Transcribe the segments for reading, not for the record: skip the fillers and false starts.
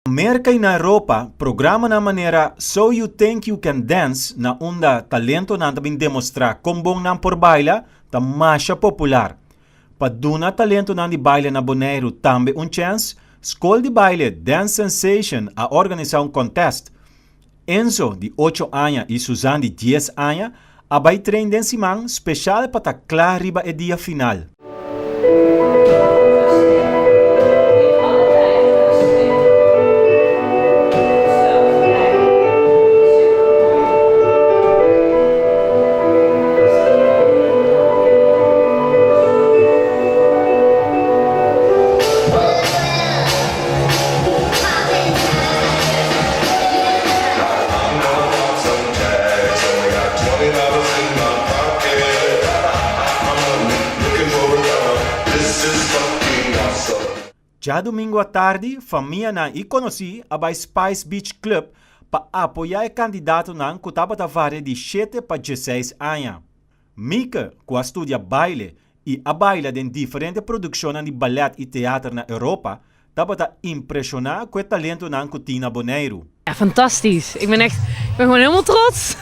Merka i na Europa, programanan manera So You Think You Can Dance na unda talentonan ta bin demostrá kon bon nan por baila, ta masha popular. Pa duna talentonan di baile na Boneiru tambe un chèns, skol di baile Dance Sensation a organisá un kòntèst. Enzo, di ocho aña i Suzanne di dies aña, a bai train den siman speshal pa ta kla riba e dia final. Djadumingu atardi, famianan i konosí a bai Spice Beach Club pa apoyá e kandidatonan ku tabata varia di shete pa dieseis aña. Mieke, ku a studia baile i a baila den diferente produkshonnan di balèt i teater na Europa, tabata impreshoná ku e talentonan ku tin na Boneiru. Ja, fantastisch. Ik ben echt, ik ben gewoon helemaal trots.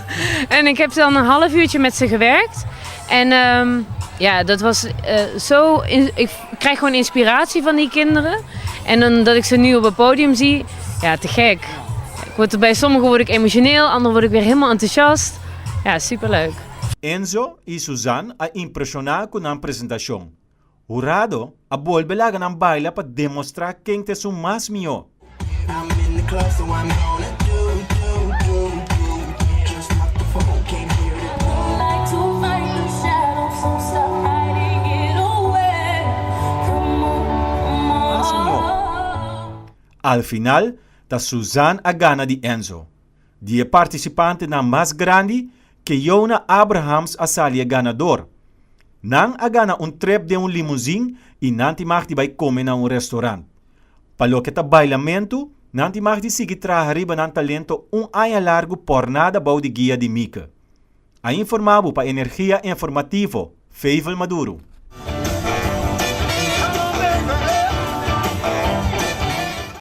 En ik heb dan een half uurtje met ze gewerkt. En um, ja, dat was uh, zo. Ik krijg gewoon inspiratie van die kinderen. En dan dat ik ze nu op het podium zie, ja, te gek. Ik word, bij sommigen word ik emotioneel, anderen word ik weer helemaal enthousiast. Ja, superleuk. Enzo i Suzanne a impreshoná ku nan presentashon. Hurado a bolbe laga nan baila pa demostrá ken ta esun mas mihó. Mas mihó. Al final ta Suzanne a gana di Enzo. Di e partisipantenan mas grandi, Keyona Abrahams a sali e ganador. Nan a gana un trip den un limuzin i nan tin mag di bai kome na un restorant. Pa loke ta bailamentu, nan tin mag di sigui traha riba nan talento un aña largu pòrnada bou di guia di Mieke. A informá bo pa Energia Informativo, Favel Maduro.